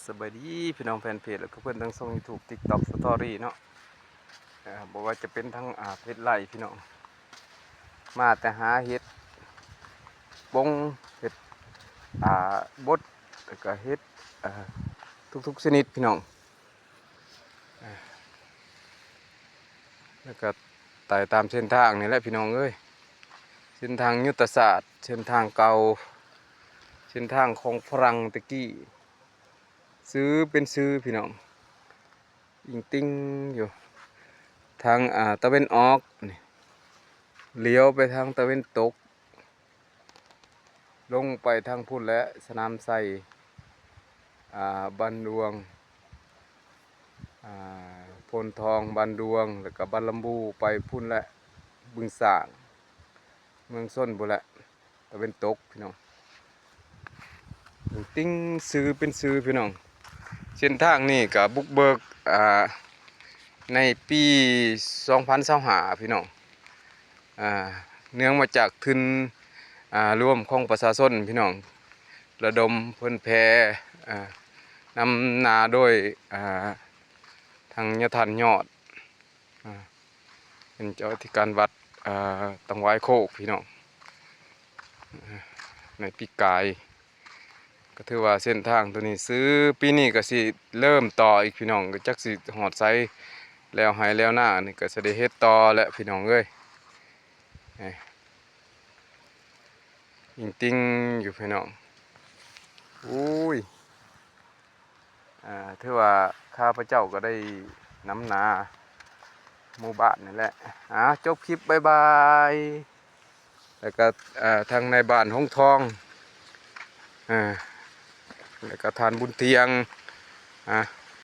ສະບາຍດີພີ່ນ້ອງແຟນເພຈ ແລ້ວກໍເພື່ອນທາງຊ່ອງຢູທູບ ຕິກຕັອກ ສະຕໍຣີ ເນາະ. ເອີ ບໍ່ວ່າຈະເປັນທາງ ອ່າ ເພັດໄລ່ພີ່ນ້ອງ ມາແຕ່ຫາເຫັດປົງ ເຫັດ ອ່າ ບົດ ແລ້ວກໍເຫັດ ເອີ ທຸກໆຊະນິດພີ່ນ້ອງ. ແລ້ວກໍໄຕ່ຕາມເສັ້ນທາງນີ້ແຫຼະພີ່ນ້ອງເອີຍ, ເສັ້ນທາງຍຸດທະສາດ ເສັ້ນທາງເກົ່າ ເສັ້ນທາງຂອງຝຣັ່ງແຕ່ກີ້ ຊື່ເປັນຊື່ພີ່ນ້ອງ ອີງຕິ່ງຢູ່ທາງ ອ່າ ຕາເວັນອອກນີ້ ລ້ຽວໄປທາງຕາເວັນຕົກ ລົງໄປທາງພຸ້ນແຫຼະ ສະໜາມໄຊ ອ່າ ບ້ານດວງ ອ່າ ໂພນທອງ ບ້ານດວງ ແລ້ວກໍບ້ານລຳບູ ໄປພຸ້ນແຫຼະ ບຶງສ້າງ ເມືອງຊົນພຸ້ນແຫຼະ ຕາເວັນຕົກພີ່ນ້ອງ. ຕິ່ງຊື່ເປັນຊື່ພີ່ນ້ອງ. ເສັ້ນທາງນີ້ກໍບຸກເບີກ ອ່າ ໃນປີສອງພັນຊາວຫ້າພີ່ນ້ອງ. ອ່າ ເນື່ອງມາຈາກທຶນ ອ່າ ລວມຂອງປະຊາຊົນພີ່ນ້ອງ ລະດົມເຜີຍແຜ່ ອ່າ ນຳໜ້າໂດຍ ອ່າ ທາງຍາທ່ານຍອດ ອ່າ ເປັນເຈົ້າອະທິການວັດ ອ່າ ຕັງຫວາຍໂຄກພີ່ນ້ອງ. ໃນປີກາຍ ກໍຖືວ່າເສັ້ນທາງໂຕນີ້ຊື່ ປີນີ້ກໍຊິເລີ່ມຕໍ່ອີກພີ່ນ້ອງ, ກໍຈັກຊິຮອດໃສ ແລ້ວໄຮ່ແລ້ວນານີ້ກໍຊິໄດ້ເຮັດຕໍ່ແຫຼະພີ່ນ້ອງເອີຍ. ອີງຕິ່ງຢູ່ພີ່ນ້ອງ. ໂອ້ຍ ອ່າ ຖືວ່າຂ້າພະເຈົ້າກໍໄດ້ນຳໜ້າໝູ່ບ້ານນີ້ແຫຼະ. ອ່າ ຈົບຄລິບ ບາຍບາຍ. ແລ້ວກໍ ເອີ ທາງນາຍບ້ານຫົງທອງ ເອີ ແລ້ວກໍທ່ານບຸນທຽງ ອ່າ